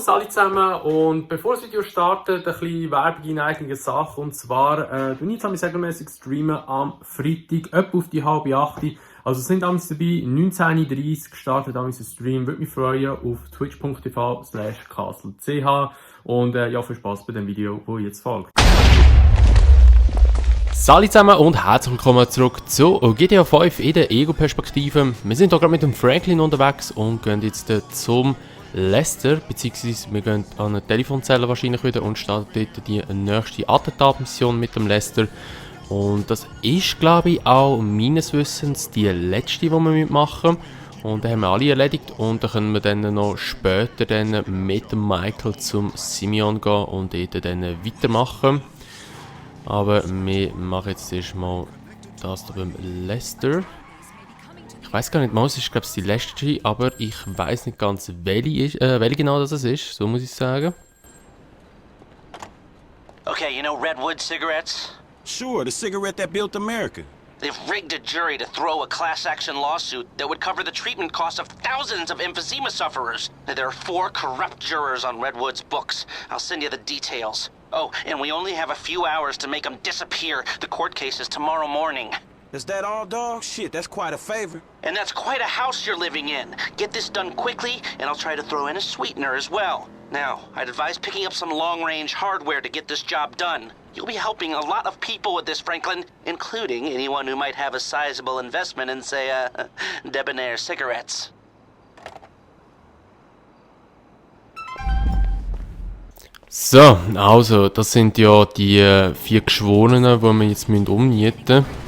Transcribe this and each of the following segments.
Servus alle zusammen und bevor das Video startet, ein bisschen Werbung in eigener Sache und zwar tue ich jetzt regelmäßig streamen am Freitag, etwa auf die 7:30. Also sind damals dabei, 19:30 gestartet ein Stream, würde mich freuen auf twitch.tv/castle.ch und ja, viel Spaß bei dem Video, das jetzt folgt. Salut zusammen und herzlich willkommen zurück zu GTA 5 in der Ego-Perspektive. Wir sind hier gerade mit dem Franklin unterwegs und gehen jetzt zum Lester, beziehungsweise wir gehen an eine Telefonzelle wahrscheinlich wieder und starten dort die nächste Attentatmission mit dem Lester. Und das ist, glaube ich, auch meines Wissens die letzte, die wir mitmachen. Und dann haben wir alle erledigt und dann können wir dann noch später dann mit dem Michael zum Simeon gehen und dort dann weitermachen. Aber wir machen jetzt erstmal das hier beim Lester. Ich weiß gar nicht mal, es ist glaube ich die letzte, aber ich weiß nicht ganz, welche genau das ist, so muss ich sagen. Okay, you know Redwood cigarettes? Sure, the cigarette that built America. They've rigged a jury to throw a class action lawsuit that would cover the treatment costs of thousands of emphysema sufferers. There are 4 corrupt jurors on Redwood's books. I'll send you the details. Oh, and we only have a few hours to make them disappear. The court case is tomorrow morning. Is that all, dog? Shit, that's quite a favor. And that's quite a house you're living in. Get this done quickly, and I'll try to throw in a sweetener as well. Now, I'd advise picking up some long-range hardware to get this job done. You'll be helping a lot of people with this, Franklin, including anyone who might have a sizable investment in, say, Debonair cigarettes. So, also, das sind ja die 4 Geschworenen, die wir jetzt umnieten müssen.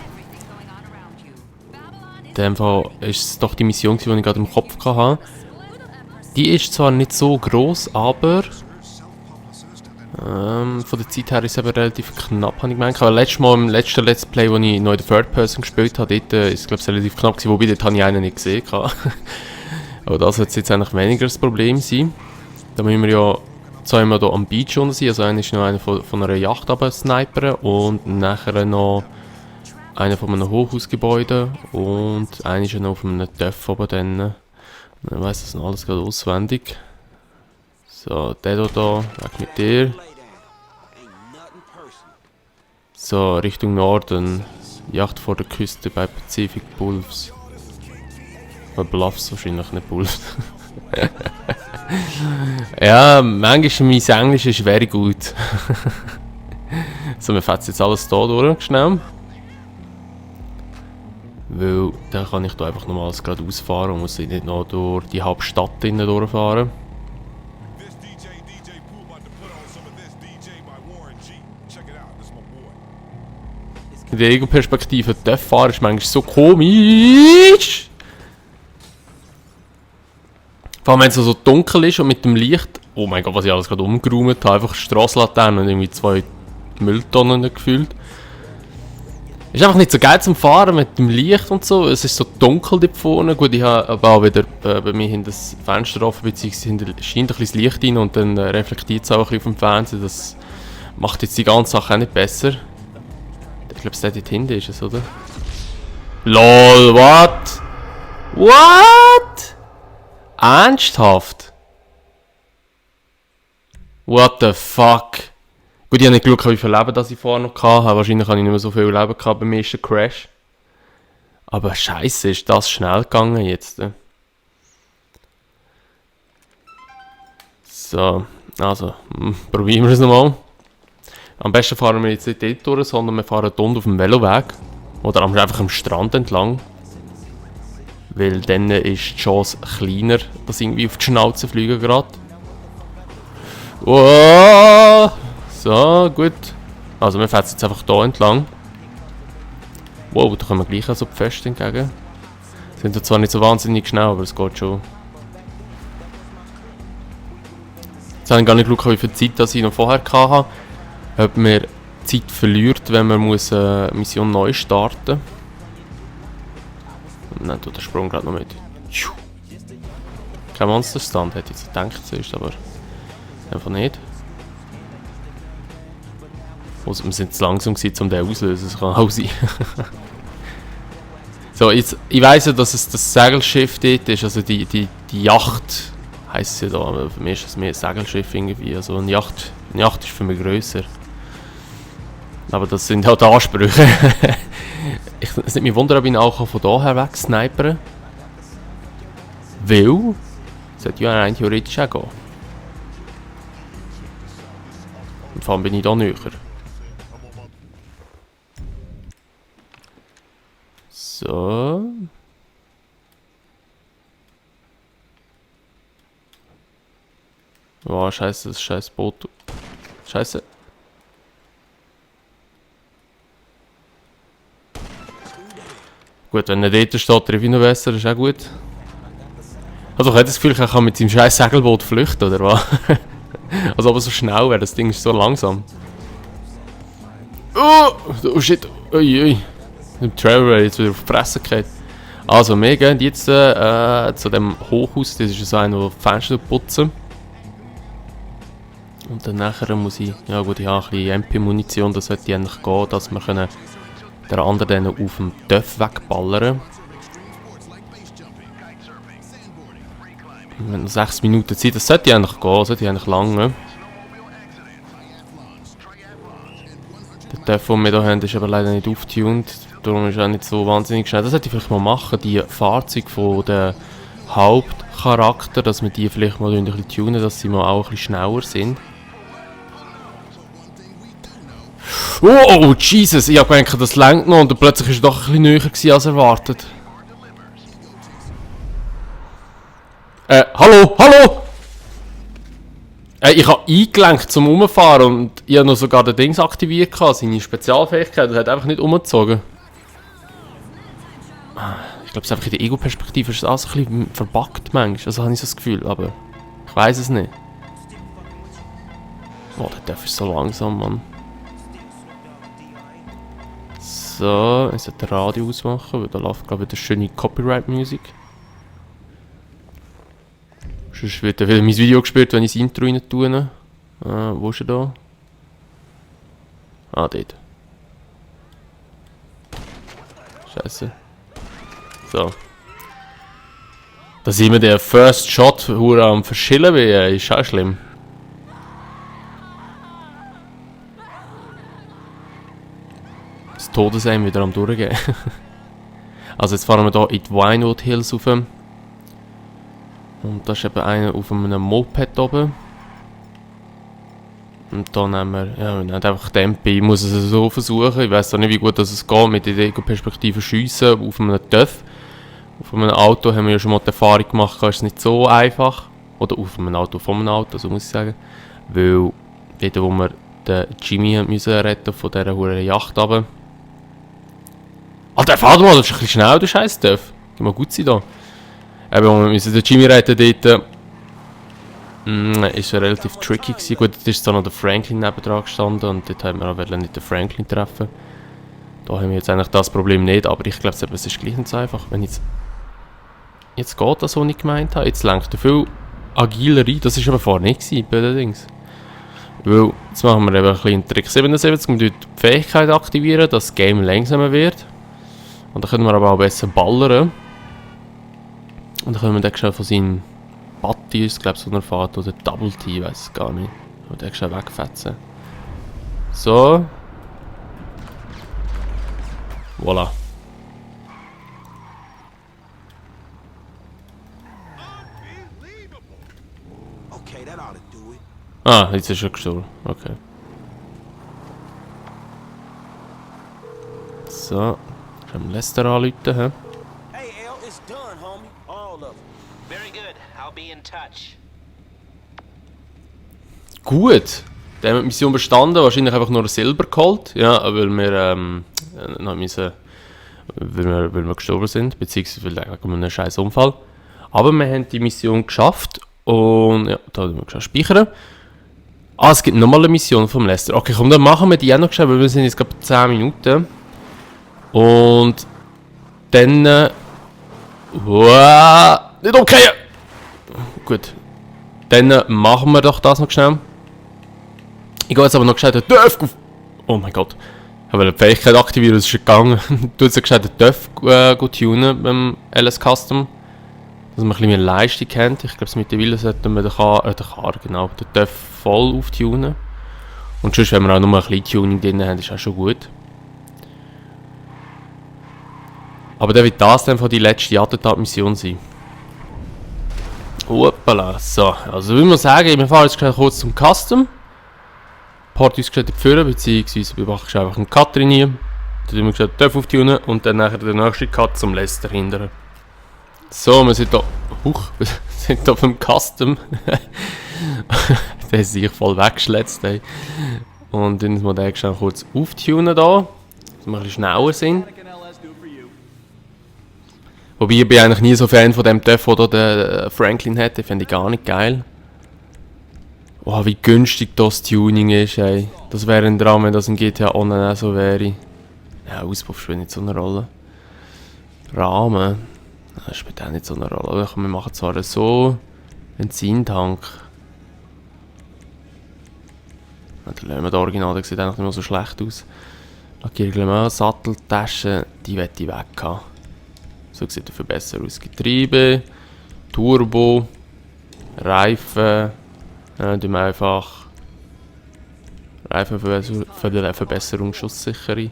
In dem Fall ist es doch die Mission, die ich gerade im Kopf hatte. Die ist zwar nicht so gross, aber von der Zeit her ist es eben relativ knapp, habe ich gemeint. Aber letztes Mal im letzten Let's Play, wo ich noch in der Third Person gespielt habe, dort ist es glaube ich relativ knapp gewesen, wobei dort habe ich einen nicht gesehen. Aber das wird jetzt eigentlich weniger das Problem sein. Da müssen wir ja zweimal hier am Beach unten sein, also einer ist noch einer von einer Yacht snipern und nachher noch einer von einem Hochhausgebäude und einer ist noch auf einem Dörf oben dann. Ich weiss das noch alles gerade auswendig. So, der hier, weg mit dir. So, Richtung Norden. Yacht vor der Küste bei Pacific Bulls. Oder Bluffs wahrscheinlich, nicht Bulls. Ja, manchmal mein Englisch ist very gut. So, wir fetzen jetzt alles hier durch, schnell. Weil dann kann ich da einfach nochmals geradeaus fahren und muss nicht noch durch die Hauptstadt durchfahren. In der Ego-Perspektive dort fahren ist manchmal so komisch. Vor allem wenn es so dunkel ist und mit dem Licht. Oh mein Gott, was ich alles gerade umgeräumt habe. Einfach Strasslaternen und irgendwie 2 Mülltonnen gefühlt. Ist einfach nicht so geil zum Fahren mit dem Licht und so. Es ist so dunkel dort vorne. Gut, ich habe aber auch wieder bei mir hinter das Fenster offen, beziehungsweise scheint ein bisschen das Licht rein und dann reflektiert es auch ein bisschen auf dem Fernseher. Das macht jetzt die ganze Sache auch nicht besser. Ich glaube, es dort hinten ist es, oder? LOL, what? What? Ernsthaft? What the fuck? Gut, ich habe nicht geschaut, wie viel Leben das ich vorher noch hatte. Wahrscheinlich habe ich nicht mehr so viel Leben gehabt beim ersten Crash. Aber scheiße, ist das schnell gegangen jetzt. So, also, probieren wir es nochmal. Am besten fahren wir jetzt nicht dort durch, sondern wir fahren dort auf dem Veloweg. Oder einfach am Strand entlang. Weil dann ist die Chance kleiner, dass irgendwie auf die Schnauze fliegen gerade. Oh! So, gut. Also wir fahren jetzt einfach hier entlang. Wow, da kommen wir gleich auch so fest entgegen. Sind ja zwar nicht so wahnsinnig schnell, aber es geht schon. Jetzt habe ich gar nicht geschaut, wie viel Zeit das ich noch vorher hatte. Ob man Zeit verliert, wenn man muss, Mission neu starten muss. Nein, tut der Sprung gerade noch mit. Kein Monsterstand, hätte ich jetzt gedacht zuerst, aber einfach nicht. Also, wir sind zu langsam gewesen, um den auszulösen, das kann auch sein. So, jetzt, ich weiss ja, dass es das Segelschiff dort ist, also die Yacht heisst es ja da, aber für mich ist es mehr ein Segelschiff irgendwie. Also eine Yacht ist für mich grösser. Aber das sind halt Ansprüche. Es nimmt mich wunder, ob ich ihn auch von daher weg snipern. Weil, sollte ja rein theoretisch auch gehen. Und vor allem bin ich da näher. So. Oh, scheiße, das scheiß Boot. Scheiße. Gut, wenn er dort steht, treffe ich noch besser, ist auch gut. Also ich hätte das Gefühl, er kann mit seinem scheiß Segelboot flüchten, oder was? Also aber so schnell wäre, das Ding ist so langsam. Oh shit, ui. Der Trevor jetzt wieder auf die Fresse gefallen. Also, wir gehen jetzt zu dem Hochhaus, das ist so einer, der Fenster putzen. Und dann nachher muss ich, ja gut, ich habe ein bisschen MP-Munition, das sollte eigentlich gehen, dass wir können den anderen dann auf dem Dörf wegballern. Wir haben noch 6 Minuten Zeit, das sollte eigentlich gehen, das sollte eigentlich lange. Der Dörf, den wir hier haben, ist aber leider nicht aufgetuned, darum ist er auch nicht so wahnsinnig schnell. Das sollte ich vielleicht mal machen, die Fahrzeuge von den Hauptcharakter, dass wir die vielleicht mal ein bisschen tunen, dass sie mal auch ein bisschen schneller sind. Oh, Jesus! Ich habe gedacht, das lenkt noch und plötzlich war es doch ein bisschen näher als erwartet. Hallo! Ich habe eingelenkt zum Umfahren und ich habe noch sogar den Dings aktiviert, seine Spezialfähigkeit, er hat einfach nicht umgezogen. Ich glaube, es ist einfach in der Ego-Perspektive ist alles ein bisschen verbuggt manchmal, also habe ich so das Gefühl, aber ich weiß es nicht. Oh, der Dörf ist so langsam, Mann. So, ich sollte das Radio ausmachen, weil da läuft glaube ich wieder schöne Copyright-Musik. Sonst wird wieder mein Video gespielt, wenn ich das Intro rein tue. Wo ist er da? Ah, dort. Scheiße. So. Da sehen wir den First Shot, wo er am Verschillen will, ist auch schlimm. Das Todesheim wieder am Durchgehen. Also jetzt fahren wir hier in die Vinewood Hills rauf. Und da ist eben einer auf einem Moped oben. Und da nehmen wir, ja, wir nehmen einfach Tempo. Ich muss es so versuchen. Ich weiß auch nicht, wie gut das geht mit der Ego-Perspektive schiessen auf einem Dörf. Auf einem Auto haben wir ja schon mal die Erfahrung gemacht, ist es nicht so einfach. Oder auf einem Auto von einem Auto, so muss ich sagen. Weil dort, wo wir den Jimmy müssen retten von dieser hohen Yacht runter. Alter, fahr mal, das ist ein bisschen schnell, du scheiß Dörf. Geh mal gut sein da. Eben, wir müssen den Jimmy retten dort. Ist ja relativ tricky gewesen. Gut, dort ist da noch der Franklin nebendran gestanden und dort haben wir auch nicht den Franklin treffen. Da haben wir jetzt eigentlich das Problem nicht, aber ich glaube, es ist gleich nicht so einfach. Wenn jetzt geht das, was ich gemeint habe. Jetzt lenkt er viel agiler rein. Das war aber vorher nicht gewesen, bei den Dings. Weil, jetzt machen wir eben ein bisschen Trick 77, wir die Fähigkeit aktivieren, dass das Game langsamer wird. Und dann können wir aber auch besser ballern. Und dann können wir den schnell von seinem Buddy, ich glaube so einer Fahrt, oder Double T, ich weiß es gar nicht. Und den schnell wegfetzen. So. Voilà. Okay, that ought to do it. Ah, jetzt ist er gestorben. Okay. So. Können wir Lester anrufen, hä? Hey, L, it's done, homie. All of it. Very good. I'll be in touch. Gut. Dann haben wir die Mission bestanden, wahrscheinlich einfach nur Silber geholt. Ja, weil wir weil wir gestorben sind, beziehungsweise wegen einem scheiß Unfall. Aber wir haben die Mission geschafft und ja, da haben wir geschafft speichern. Ah, es gibt nochmal eine Mission vom Lester. Okay, komm, dann machen wir die auch noch geschafft, weil wir sind jetzt gerade 10 Minuten. Und dann... nicht umkehren! Gut. Dann machen wir doch das noch schnell. Ich gehe jetzt aber noch schnell den Dörf auf... Oh mein Gott. Ich habe eine Fähigkeit aktiviert, das ist gegangen. Du hast ja gescheit den Dörf tunen beim LS Custom. dass wir ein bisschen mehr Leistung haben. Ich glaube, mittlerweile sollten wir den TÜV voll auftunen. Und sonst, wenn wir auch nur ein bisschen Tuning drin haben, ist auch schon gut. Aber dann wird das dann von die letzte Attentat-Mission sein. Hoppala, so. Also würde man sagen, wir fahren jetzt kurz zum Custom. Port uns gerade führen, beziehungsweise wir machen einfach einen Cut rein. Dann tun wir gerade den TÜV auftunen und dann nachher den nächsten Cut zum Lester hindern. So, wir sind hier. Wir sind hier beim Custom. Der ist sich voll weggeschletzt. Ey. Und dann müssen wir den schnell kurz auftunen da, dass wir ein bisschen schneller sind. Wobei ich bin eigentlich nie so Fan von dem TÜV, den der Franklin hat. Den finde ich gar nicht geil. Oh, wie günstig das Tuning ist, ey. Das wäre ein Drama, wenn das in GTA Online auch so wäre. Ja, Auspuff spielt nicht so eine Rolle. Rahmen. Das spielt auch nicht so eine Rolle. Wir machen zwar so. Benzintank. Dann lassen wir den Original, der sieht eigentlich nicht mehr so schlecht aus. Lackierung, Satteltaschen, die möchte ich weg haben. So sieht er viel besser aus. Getriebe, Turbo, Reifen. Dann tun wir einfach Reifenverbesserung, Schusssichere.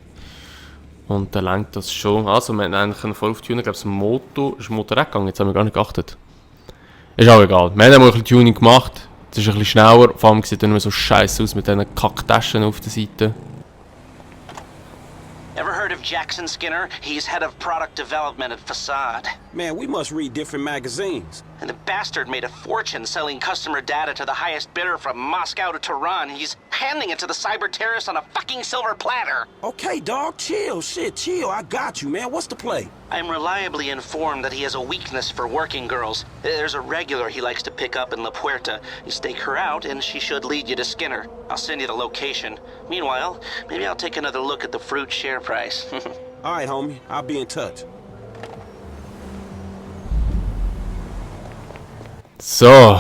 Und dann lenkt das schon. Also wir haben eigentlich einen voll auftunen. Ich glaube, das Motor ist weggegangen. Jetzt haben wir gar nicht geachtet. Ist auch egal. Wir haben mal ein bisschen Tuning gemacht. Es ist ein bisschen schneller. Vor allem sieht es nicht mehr so scheiße aus mit diesen Kacktaschen auf der Seite. Ever heard of Jackson Skinner? He's head of product development at Facade. Man, we must read different magazines. And the bastard made a fortune selling customer data to the highest bidder from Moscow to Tehran. He's handing it to the cyber terrorists on a fucking silver platter. Okay, dog, chill. Shit, chill. I got you, man. What's the play? I'm reliably informed that he has a weakness for working girls. There's a regular he likes to pick up in La Puerta. You stake her out, and she should lead you to Skinner. I'll send you the location. Meanwhile, maybe I'll take another look at the fruit share price. All right, homie. I'll be in touch. So.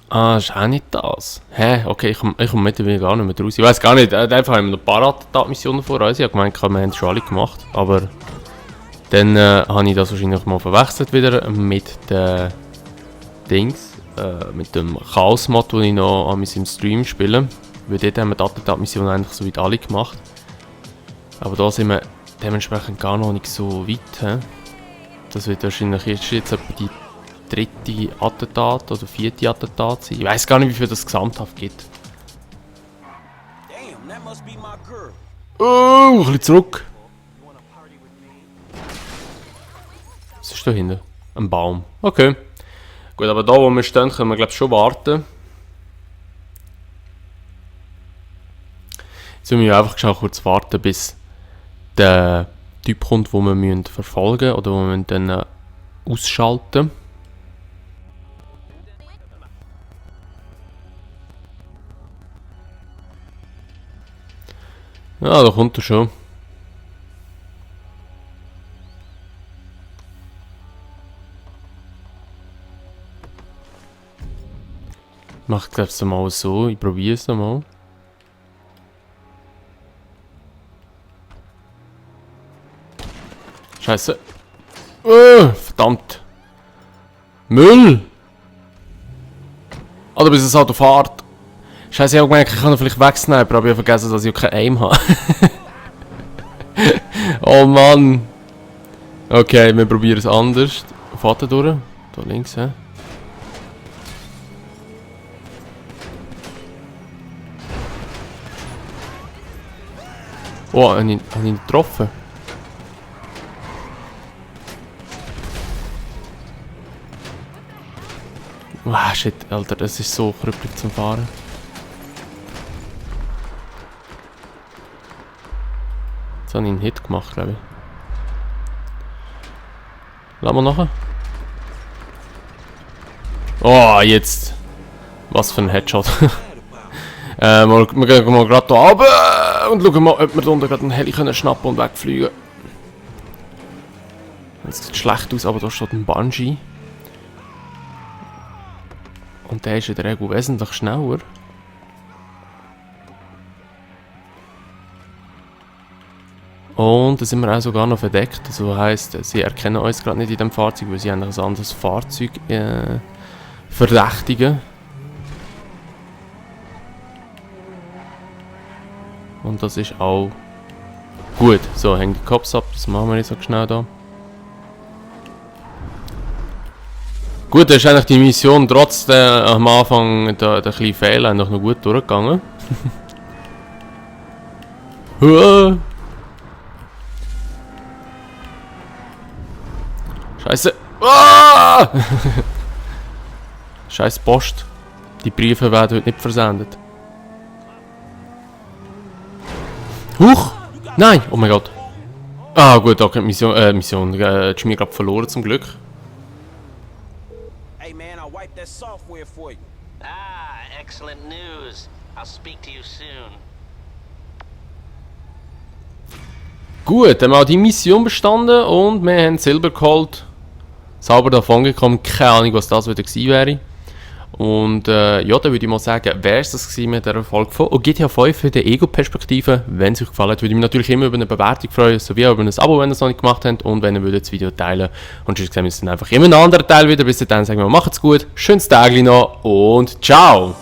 Ah, ist auch nicht das. Hä? Okay, ich komm mittlerweile gar nicht mehr raus. Ich weiß gar nicht, einfach haben wir noch ein paar Attentat-Missionen vor uns. Ich habe gemeint, wir haben schon alle gemacht. Aber dann habe ich das wahrscheinlich mal verwechselt wieder mit den Dings. Mit dem Chaos-Mod, den ich noch an meinem Stream spiele. Weil dort haben wir die Attentat-Missionen eigentlich so weit alle gemacht. Aber da sind wir dementsprechend gar noch nicht so weit. He? Das wird wahrscheinlich jetzt etwa die dritte Attentat oder vierte Attentat sein. Ich weiß gar nicht, wie viel das gesamthaft gibt. Damn, that must be my girl. Oh, ein bisschen zurück. Was ist da hinten? Ein Baum. Okay. Gut, aber da wo wir stehen, können wir glaube ich schon warten. Jetzt müssen wir einfach schon kurz warten, bis der Typ kommt, den wir verfolgen müssen oder den wir dann ausschalten müssen. Ja, da kommt er schon. Ich mache es mal so, ich probiere es mal. Scheiße. Verdammt. Müll! Oder bis es Auto fährt. Scheiße, ich habe gemerkt, ich kann ihn vielleicht wegsnipen, aber ich habe vergessen, dass ich kein Aim habe. Oh Mann. Okay, wir probieren es anders. Fahrt er durch? Da links, hä? Oh, habe ich ihn getroffen? Ah, shit, Alter, das ist so krüppelig zum Fahren. Jetzt habe ich einen Hit gemacht, glaube ich. Lass mal nachher. Oh, jetzt. Was für ein Headshot. Wir gehen mal gerade hier runter und schauen mal, ob wir da unten gerade einen Heli schnappen und wegfliegen. Das sieht schlecht aus, aber da steht ein Bungee. Und der ist in der Regel wesentlich schneller. Und da sind wir auch sogar noch verdeckt. Also heisst, sie erkennen uns gerade nicht in dem Fahrzeug, weil sie ein anderes Fahrzeug verdächtigen. Und das ist auch gut. So, hängen die Cops ab, das machen wir nicht so schnell da. Gut, da ist eigentlich die Mission trotz am Anfang der kleinen Fehler noch gut durchgegangen. Scheiße! Ah! Scheiß Post. Die Briefe werden heute nicht versendet. Huch! Nein! Oh mein Gott! Ah gut, okay, Mission ist mir gerade verloren zum Glück. Hey man, I wiped that software for you. Ah, excellent news. I'll speak to you soon. Gut, dann haben wir die Mission bestanden und wir haben Silber geholt. Sauber davon gekommen, keine Ahnung was das wieder gewesen wäre. Und ja, dann würde ich mal sagen, wäre es das gewesen mit dieser Folge von GTA 5 für die Ego-Perspektive. Wenn es euch gefallen hat, würde ich mich natürlich immer über eine Bewertung freuen, sowie auch über ein Abo, wenn ihr es noch nicht gemacht habt und wenn ihr das Video teilen. Und sonst sehen wir uns dann einfach immer in einem anderen Teil wieder. Bis dahin sagen wir, macht's gut, schönes Tag noch und ciao!